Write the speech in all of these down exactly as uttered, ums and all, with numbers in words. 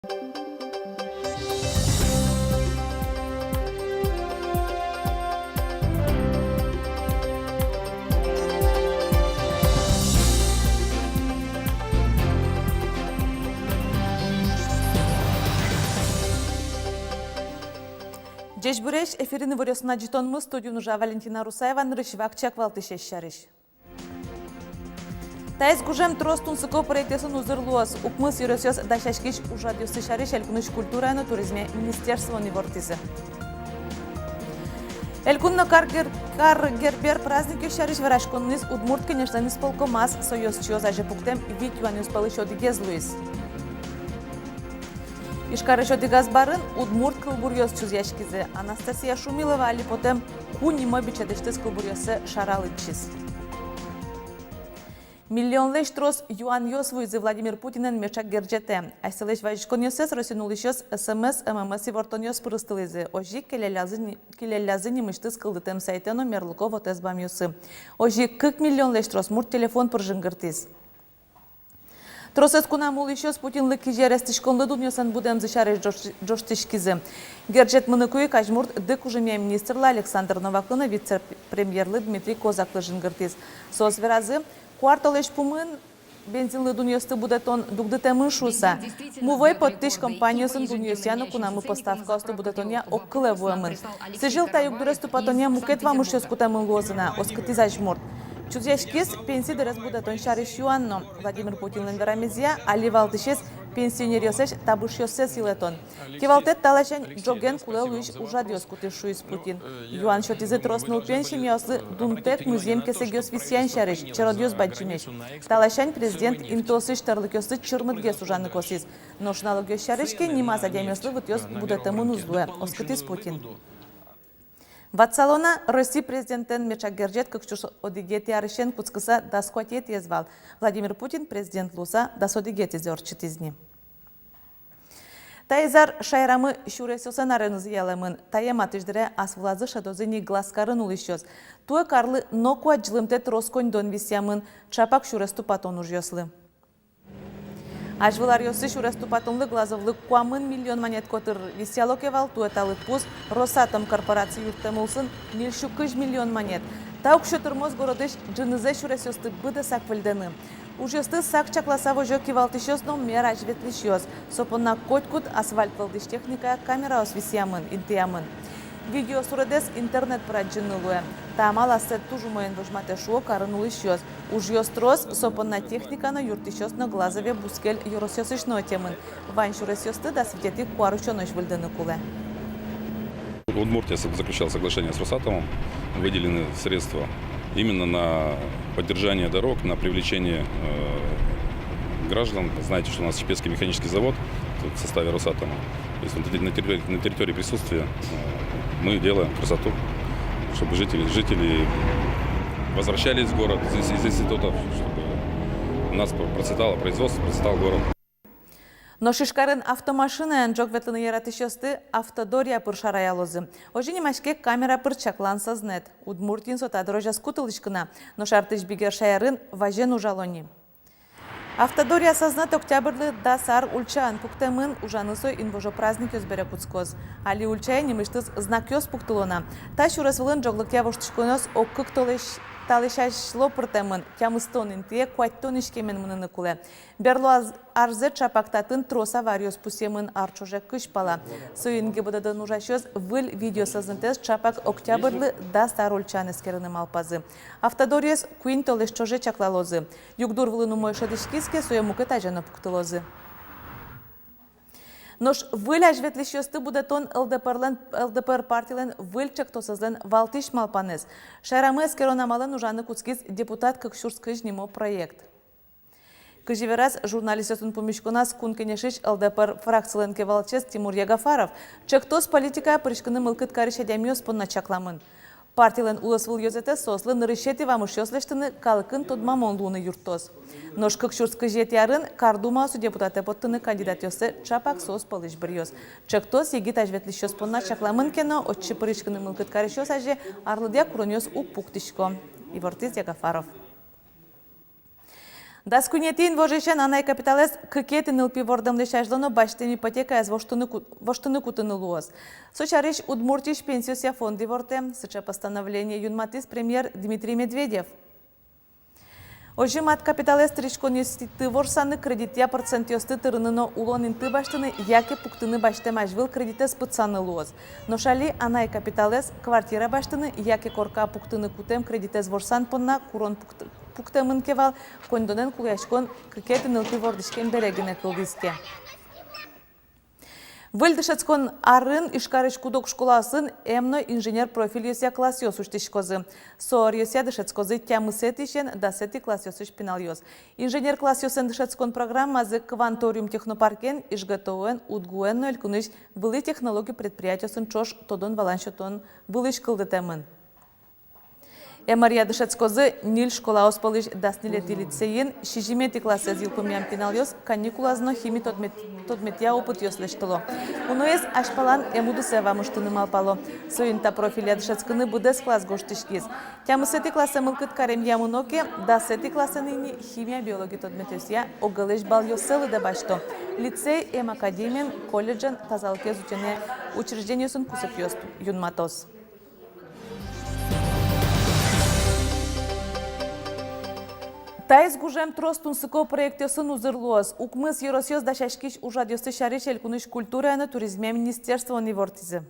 Ӟечбуресь! Эфирын «Иворъёс» но ӝытонмы, студиын ужа Валентина Русаева. Нырысь вакчияк валтӥсез сярысь. Таиз гужем трос тунсыко проектъёсын узыр луоз. Укмыс ёросъёс дасяськись ужрадъёссы сярысь Элькунысь культурая но туризмъя министерствоын ивортӥзы. Элькун но кар Гер-, кар Гербер праздникъёс сярысь вераськонэз Удмурт Кенешлэн исполкомаз. Со ёзчиос азе пуктэм вить юанъёс пӧлысь одӥгез луиз. Ижкарысь одӥг азбарын удмурт кылбуръёс чузъяськизы. Анастасия Шумилова али потэм «Ку» нимо бичетысьтыз кылбуръёссэ шара лыдӟиз. Миллионлэсь трос юанъёс вуизы Владимир Путинэн меӵак герӟетэ. Асьсэлэсь вазиськонъёссэс Россиын улӥсьёс СМС, ММС ивортонъёс пырыстылӥзы. Озьы ик келяллязы ни-, келяллязы нимысьтыз кылдытэм сайтэ но мерлыко вотэс бамъёсы. Озьы ик кык миллионлэсь трос мурт телефон пыр жингыртӥз. Тросэз кунамы улӥсьёс Путинлы кизер эстӥськонлы дунъёслэн будэмзы сярысь ӝош-, ӝоштӥськизы. Герӟет мыныку ик азьмурт дыкужымъя министрлы Александр Новаклы но вице-премьерлы Дмитрий Козаклы жингыртӥз. Соос веразы, куартолэзь пумын бензинлы дунъёсты будэтон дугдытэмын шуыса. Мувой поттӥсь компаниосын дунъёсъя но кунамы поставкаосты будэтонъя огкылэ вуэмын. Сӥзьыл та югдурез тупатонъя мукет вамышъёс кутэмын луозы на, оскытӥз азьмурт. Чузъяськиз пенси дырез будэтон сярысь юан но. Владимир Путинлэн верамезъя, али валтӥсез пенсионеръёслэсь табышъёссэс йылэтон. Кивалтэт та ласянь ӝоген кулэ луись ужрадъёс кутӥз, шуиз Путин. Юан сётӥзы трос нылпиен семьяослы дунтэк музъем кесэгъёс висъян сярысь, черодъёс бадӟымесь. Та ласянь президент интыосысь тӧрлыкъёслы чырмытгес ужаны косӥз. Нош налогъёс сярысь ке, нимаз адямиослы вытъёс будэтэмын уз луэ, оскытӥз Путин. Ватсалом на, Росси президентэн меӵак герӟет кык сюрс одӥгетӥ арысен кутскыса дас куатетӥез вал. Владимир Путин президент луыса дас одӥгетӥзэ ортчытӥз ни. Таиз ар шаерамы сюресъёслэн аренызы ялэмын. Тае матысь дыре ас вылазы шӧдозы ни Глазкарын улӥсьёс. Туэ карлы ноку адӟылымтэ трос коньдон висъямын, ӵапак сюрес тупатон ужъёслы. Азьвыл аръёсы сюрес тупатонлы Глазовлы куамын миллион манет котыр висъяло ке вал, туэ та лыдпус Росатом корпораци юрттэм улсын ньыль сю кызь миллион манет. Та уксё тырмоз городысь ӝынызэ сюресъёсты быдэсак выльдэны. Ужъёсты сак чакласа возё кивалтӥсьёс но мер азьветлӥсьёс. Со понна котькуд асфальт вӧлдӥсь техникая камераос висъямын, интыямын. Видеосуредэз интернет пыр адӟыны луэ. Та амал ассэ туж умоен возьматэ, шуо карын улӥсьёс. Ужъёс трос, со понна техника но, юрттӥсьёс но Глазове бускель ёросъёсысь но ӧтемын. Вань сюресъёсты дас витетӥ куарусёнозь выльдыны кулэ. Удмуртия со-, заключала соглашение с Росатомом, выделены средства именно на поддержание дорог, на привлечение, э, граждан. Знаете, что у нас Чепецкий механический завод в составе Росатома. То есть вот на терри-, на территории присутствия, э, мы делаем красоту, чтобы жители, жители возвращались в город из, из институтов, чтобы у нас про-, процветало производство, процветал город. Нош Ижкарын автомашинаен ӝог ветлыны яратӥсьёсты «Автодоръя» пыр шараялозы. Озьы нимаське камера пыр чаклан сӧзнэт. Удмуртиын со та дырозь ӧз кутылӥськы на, нош артысь бигер шаерын вазен ужало ни. «Автодоръя» сӧзнэт Октябрьлы дас ар ульчаын пуктэмын, ужаны со инвожо праздникъёс бере кутскоз. Али ульчае нимысьтыз знакъёс пуктыло на. Та сюрес вылын ӝоглыкъя воштӥськонъёс ог кык толэзь-, талэсь азьло пыртэмын, тямыстон интые куатьтон иськемен мыныны кулэ. Берло аз-, арзэ ӵапак татын трос авариос пусъемын, ар ӵоже кызь пала. Соин ГИБДД-ын ужасьёс выль видеосӧзнэтэз ӵапак Октябрьлы дас ар ульчаын эскерыны малпазы. «Автодоръяез» куинь толэзь ӵоже чаклалозы. Югдур вылын умой шӧдӥськиз ке, сое мукет азе но пуктылозы. Нош выль азьветлӥсьёсты будэтон ЛДПР-лэн, ЛДПР партилэн выль ӵектосэзлэн валтӥсь малпанэз. Шаерамы эскерон амалэн ужаны кутскиз «Депутат кык сюрс кызь» нимо проект. Кызьы вераз журналистъёсын пумиськоназ Кун Кенешысь ЛДПР фракцилэн кивалтӥсез Тимур Ягафаров, ӵектос политикае пыриськыны мылкыд карись адямиос понна чакламын. Партилэн улосвыл ёзэтэз соослы нырысетӥ вамышъёс лэсьтыны, калыкын тодмамон луыны юрттоз. Нош кык сюрс кызетӥ арын Кардумаосы депутатэ поттыны кандидатъёссэ ӵапак соос пӧлысь быръёз. Ӵектос егит азьветлӥсьёс понна чакламын ке но, отчы пыриськыны мылкыд карисьёс азе арлыдъя куронъёс уг пуктӥсько, ивортӥз Ягафаров. Дас куинетӥ инвожоысен анай капиталэз кыкетӥ нылпи вордэмлэсь азьло но басьтэм ипотекаез воштыны ку-, воштыны кутыны луоз. Со сярысь Удмуртиысь пенсиосъя фонд ивортэ. Сыӵе постановление юнматӥз премьер Дмитрий Медведев. Озьы мат капиталэз тыриськонъёсты ворсаны, кредитъя процентъёсты тырыны но улон инты басьтыны яке пуктыны басьтэм азьвыл кредитэз пытсаны луоз. Нош али анай капиталэз квартира басьтыны яке корка пуктыны кутэм кредитэз ворсан понна курон пукт-, пуктэмын ке вал, коньдонэн кулэяськон кыкетӥ нылпи вордӥськем бере гинэ кылдӥз ке. Выль дышетскон арын Ижкарысь куд-ог школаосын эм но инженер профильёсъя классъёс усьтӥськозы. Со ӧръёсъя дышетскозы тямысэтӥысен дасэтӥ классъёсысь пиналъёс. Инженер классъёсын дышетскон программазы «Кванториум» технопаркен, ИжГТУ-эн, УдГУ-эн но элькунысь вылӥ технологи предприятиосын ӵош тодон-валан сётон вылысь кылдытэмын. Эм ӧръя дышетскозы ньыль школаос пӧлысь дас ньылетӥ лицейын. Сизьыметӥ классэз йылпумъям пиналъёс каникулазы но хими тодмет-, тодметъя опытъёс лэсьтыло. Уноез азьпалан эм удысэ вамыштыны малпало. Соин та профилья дышетскыны быдэс класс гожтӥськиз. Тямысэтӥ классэ мылкыд каремъя мыно ке, дасэтӥ классэ ини химия, биологи тодметъёсъя огелэсь балъёссэ лыдэ басьто. Лицей эм академиен, колледжен, тазалыкез утёнъя учреждениосын кусыпъёс юнматоз. Таиз гужем трос тунсыко проектъёсын узыр луоз. Укмыс ёросъёс дасяськись ужрадъёсты сярысь элькунысь культурая но туризмъя министерствоын ивортӥзы.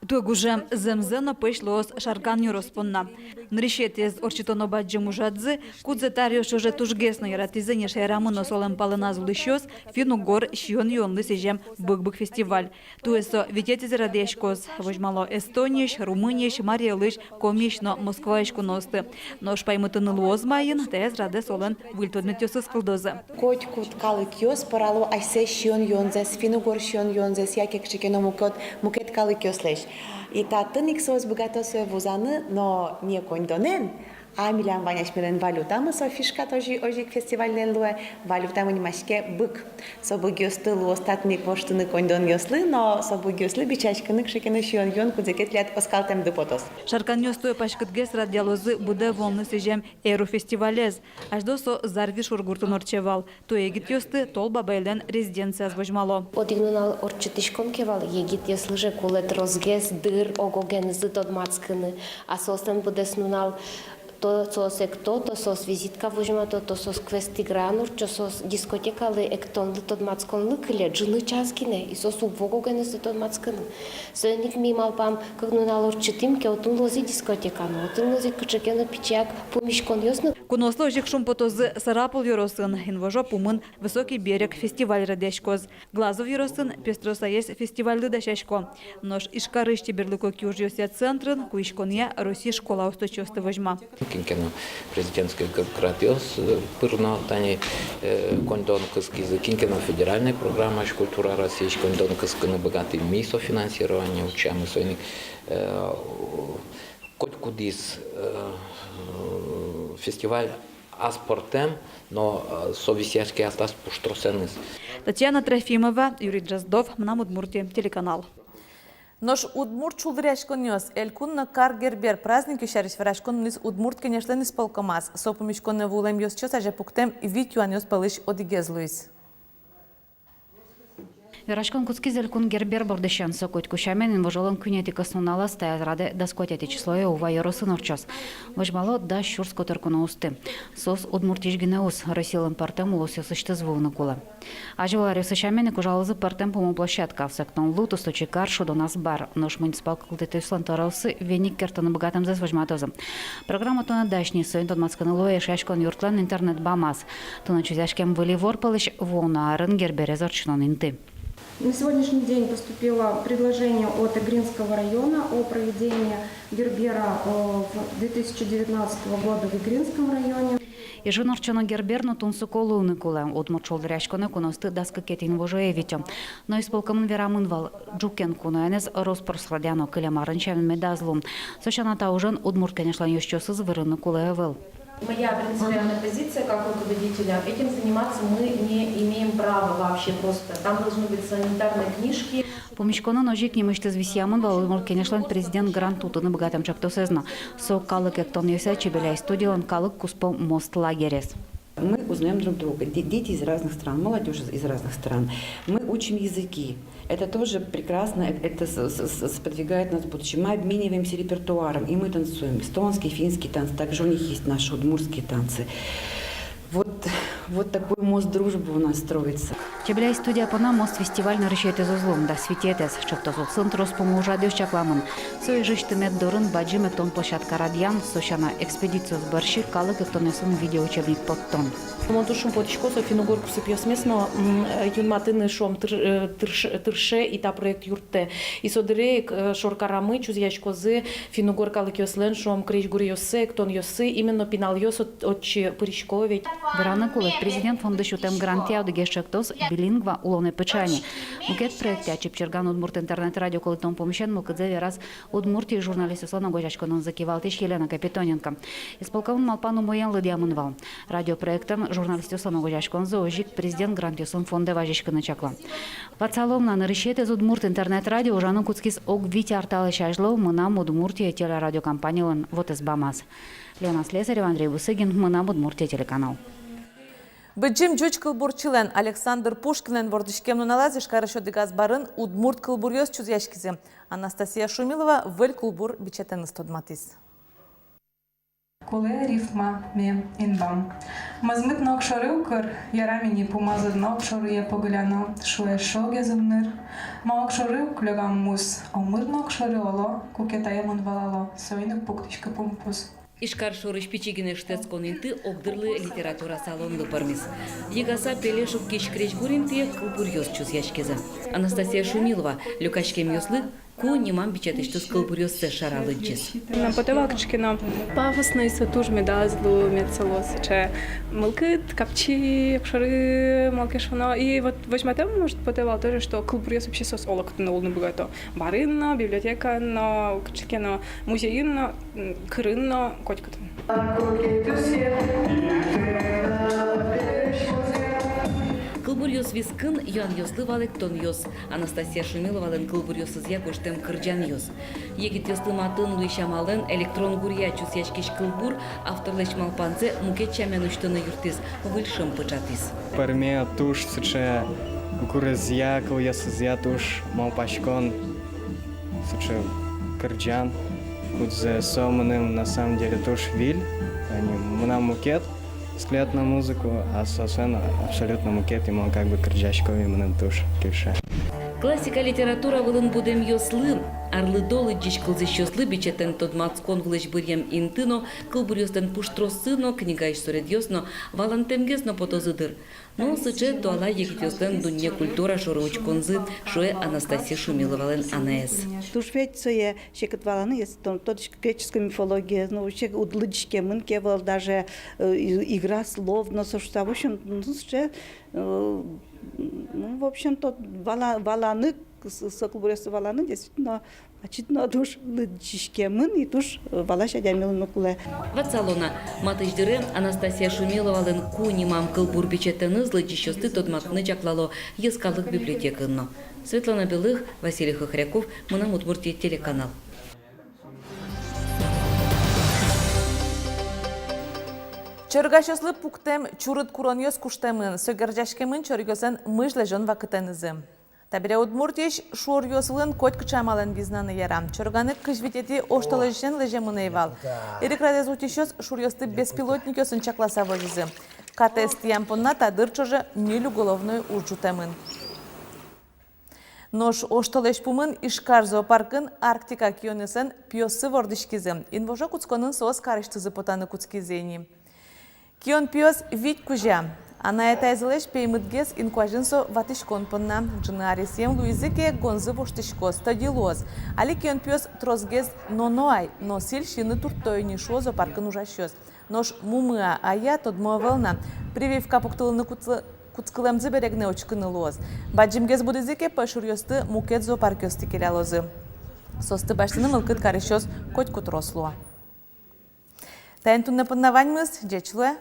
Туэ гужем зэмзэ но пӧсь луоз Шаркан ёрос понна. Нырысетӥез ортчытоно бадӟым ужрадзы, кудзэ та ёрос ӵоже тужгес но яратӥзы ни шаерамы но солэн палэназ улӥсьёс, финн-угор сиён-юонлы сӥзем «Бык-бык» фестиваль. Туэ со витетӥзэ радъяськоз. Возьмало Эстониысь, Румыниысь, Марий Элысь, Комиысь но Москваысь куноосты. Нош паймытыны луоз, маин таиз радэ солэн выль тодметъёсыз кылдозы. Котькуд калыкъёс пӧрало асьсэ сиён-юонзэс, финн-угор сиён-юонзэс, яке кыӵе ке но мукет, мукет калыкъёслэсь. И татын ик соос быгато сое вузаны, но не коньдонэн, а милям вань асьмелэн валютамы, со фишка озьы, озьы ик фестивальлэн луэ, валютамы нимаське бык. Со быгъёсты луоз татын ик воштыны коньдонъёслы, но со быгъёслы бичаськыны кыӵе ке но сиён-юон, кудзэ ке тӥляд оскалтэмды потоз. Шарканъёс туэ паськытгес радъялозы быдэ вуонлы сӥзем «Эру» фестивалез. Азьло со Зарвишур гуртын ортче вал. Туэ егитъёсты Тол Бабайлэн резиденцияз возьмало. Одӥг нунал ортчытӥськом ке вал, егитъёслы же кулэ тросгес дыр ог-огенызы тодматскыны. А соослэн быдэс нунал то соос экто, то соос визитка возьмато, то соос квест-играын ортчо, соос дискотекалы эктонлы, тодматсконлы кыле ӝыны час гинэ, и соос уг вуо ог-огенызы тодматскыны. Соин ик ми малпам, кык нунал ортчытӥм ке, отын луоз ик дискотека но, отын луоз ик кыӵе ке но пичияк пумиськонъёс но. Куноослы озьы ик шумпотозы Сарапул ёросын. Инвожо пумын «Высокий берег» фестиваль радъяськоз. Глазов ёросын «Пестро саез» фестивальлы дасясько. Нош Ижкарысь чеберлыко киужъёсъя центрын куиськонъя Россиысь школа усточиосты возьма. Кин ке но президентской гр-, грантъёс, э, пыр но тани, э, коньдон кыскизы, кин ке но федеральной программаысь, «Культура Россиысь» коньдон кыскыны быгатӥм, ми софинансирование утчамы, соин ик, э, котькудӥз, э, фестиваль аспӧртэм, но, э, со висъяське аслаз пуштросэныз. Татьяна Трофимова, Юрий Дроздов, «Мынам Удмуртие» телеканал. Нош удмурт шулдыръяськонъёс, элькун но кар Гербер праздникъёс сярысь вераськон мынӥз Удмурт Кенешлэн исполкомаз. Со пумиськонэ вуылэмъёсчиос азе пуктэм вить юанъёс пӧлысь одӥгез луиз. Вераськон кутскиз элькун Гербер бордысен. Со котьку сямен инвожолэн куинетӥ кӧснуналаз, таиз радэ дас куатетӥ числое, Ува ёросын ортчоз. Возьмало дас сюрс котыр куноосты. Соос Удмуртиысь гинэ уз, Россилэн пӧртэм улосъёсысьтыз вуыны кулэ. Азьвыл аръёсы сямен ик ужалозы пӧртэм пумо площадкаос: эктон лу, туслы чикар, шудон азбар. Нош муниципал кылдытэтъёслэн тӧрооссы веник кертыны быгатэмзэс возьматозы. Программа туннэ дась ни, соин тодматскыны луэ Эшъяськон юртлэн интернет-бамаз. Туннэ чузъяськем выль ивор пӧлысь вуоно арын Герберез ортчытон инты. На сегодняшний день поступило предложение от Игринского района о проведении Гербера, э, в две тысячи девятнадцатого года в Игринском районе. Ижын ортчоно Гербер но тунсыко луыны кулэ. Удмурт шулдыръяськонэ куноосты дас кыкетӥ инвожое витё. Но исполкомын верамын вал, ӝукен куноеныз рос-прос радъяно, кылем арын сямен медаз лу. Со сяна, та ужен Удмурт Кенешлэн ёзчиосыз вырыны кулэ ӧвӧл. Моя принципиальная позиция как руководителя: этим заниматься мы не имеем права вообще просто. Там должны быть санитарные книжки. Пумиськонын озьы ик нимысьтыз висъямын вал Удмурт Кенешлэн президент грант утыны быгатэм ӵектосэз но. Со калык эктонъёсъя «Чебеляй» студилэн калык куспо «Мост» лагерез. Мы узнаём друг друга. Де- Дети из разных стран, молодёжь из из разных стран. Мы учим языки. Это тоже прекрасно, э- это с- с- с- сподвигает нас в будущем. Мы обмениваемся репертуаром, и мы танцуем эстонский, финский танцы. Также у них есть наши удмуртские танцы. Вот, вот такой мост дружбы у нас строится. «Чебеляй» студия понна «Мост» фестиваль нырысетӥез уз луы, дас витетӥез. Ӵектос улсын трос пумо ужрадъёс чакламын. Со Ижысь тымет дорын бадӟым эктон площадка радъян, со сяна экспедициос бӧрсьы калык эктонъёсын видеоучебник поттон. Мон туж шумпотӥсько, со финн-угор кусыпъёсмес но, м, э, юнматыны, шуом, тыр- э, тырш- тырше и та проект юрттэ. И со дыре ик, э, шоркарамы чузъяськозы финн-угор калыкъёслэн, шуом, крезьгуръёссы, эктонъёссы, именно пиналъёс от- отчы пырисько ведь. Вераны кулэ, президент фондысь утэм грантъя одӥгез ӵектос — «Билингва» улонэ пыӵа ини. Мукет проектъя, «Чипчирган» удмурт интернет-радио кылдытон пумысен, мылкыдзэ вераз Удмуртиысь журналистъёслэн огазеяськонзы кивалтӥсь Елена Капитоненко. Исполкомын малпан умоен лыдъямын вал. Радиопроектэн журналистъёслэн огазеяськонзы озьы ик президент грантъёсын фондэ вазиськыны чакла. Ватсалом на, нырысетӥез удмурт интернет-радио ужаны кутскиз ог вить ар талэсь азьло «Мынам Удмуртие» телерадиокомпанилэн вотэс бамаз. Лена Слесарева, Андрей Бусыгин, «Мынам Удмуртие» телеканал. Быдӟым ӟуч кылбурчилэн Александр Пушкинлэн вордӥськем нуналаз Ижкарысь одӥг азбарын удмурт кылбуръёс чузъяськизы. Анастасия Шумилова выль кылбур бичетэныз тодматӥз. Кулэ рифма, ме инбам. Мӧзмыт но огшоры укыр, ярам ини, пумазыд но огшорые погыляно, шуэ шогез ымныр. Ма огшоры ук лёгам мус, омыр но огшоры оло, куке таемын валало, соин ик пуктӥськы пумпус. Ижкар шорысь пичи гинэ шутэтскон инты огдырлы литература салонлы пӧрмиз. Йыгаса пеле шуккись крезьгур интые кылбуръёс чузъяськизы. Анастасия Шумилова люкаськемъёслы «Ку» нимам бичетысьтыз кылбуръёссэ шара лыдӟиз. Мынам потэ вал кыӵе ке но пафосной со, туж медаз луы мед со луоз сыӵе мылкыд капчи, огшоры, малы ке шуоно. И вот возьматэм, может, потэ вал тоже, что кылбуръёс вообще соос олокытын но улыны быгато. Барын но, библиотекаын но, кыӵе ке но музейын но, м, кырын но, котькытын. Кылбуръёс вискын юанъёслы валэктонъёс, Анастасия Шумиловалэн кылбуръёсызъя гожтэм кырӟанъёс. Егитъёслы матын луись амалэн электрон гуръя чузъяськись кылбур авторлэсь малпанзэ мукет сямен усьтыны юрттӥз, выль шӧм пыӵатӥз. Пӧрме туж сыӵе гурезъя, кылъёсызъя туж малпаськон, сыӵе кырӟан, кудзэ со мыным на самом деле туж выль, али мынам мукет взгляд на музыку, а соослэн абсолютно мукет, и мон как бы кырӟасько, и мыным туж кельше. Классика литература вылын будэмъёслы, арлыдо лыдӟись-кылзӥсьёслы бичетэн тодматскон вылысь быръем инты но, кылбуръёслэн пуштроссы но, книгаысь суредъёс но, валантэмгес но потозы дыр. Но сыӵе туала егитъёслэн дунне культура шоры учконзы, шуэ Анастасия Шумиловалэн анаез. Туж ведь сое секыт валаны, если тон тодӥськод греческой мифологиез, ну, вообще уд лыдӟиськемын ке вал даже, э, и- игра слов, но со шуса, в общем, ну, сыӵе, э, ну, в общем-то, вала- валаны, с- со кылбуръёссэ валаны, действительно, ачид но туж лыдӟиськемын и туж, э, валась адямилы но кулэ. Ватсалом на, матысь дыре Анастасия Шумиловалэн «Ку» нимам кылбур бичетэныз лыдӟисьёсты тодматыны чаклало Йӧскалык библиотекаын но. Светлана Белых, Василий Хохряков, «Мынам Удмуртие» телеканал. Чорыгасьёслы пуктэм чурыт куронъёс куштэмын, со герӟаськемын чорыгъёслэн мыжлэзён вакытэнызы. Табере Удмуртиысь шуоръёс вылын котькыӵе амалэн визнаны яра. Чорыганы кызь витетӥ оштолэзьысен лэземын ӧй вал. Эрик радэз утисьёс шуоръёсты беспилотникъёсын чакласа возизы. Катэз тӥям понна та дыр ӵоже ньыль уголовной уж ӝутэмын. Нош оштолэзь пумын Ижкар зоопаркын Арктика кионъёслэн пиоссы вордӥськизы. Инвожо кутсконын соос карысьтызы потаны кутскизы ини. Кион пиос вить кузя. Анай-атайзылэсь пеймытгес инкуазьын со ватӥськон понна. Ӝыны аресъем луизы ке, гонзы воштӥськоз, тӧдьы луоз. Али кион пиос тросгес ноно ай, но сӥль сиыны туртто ини, шуо зоопаркын ужасьёс. Нош мумы-а, ай-а, тодмо ӧвӧл на. Прививка пуктылыны кутскылэмзы бере гинэ учкыны луоз. Бадӟымгес будӥзы ке, пӧйшуръёсты мукет зоопаркъёстӥ келялозы. Соосты басьтыны мылкыд карисьёс котьку трос луо. Таин туннэ понна ваньмыз, ӟеч луэ.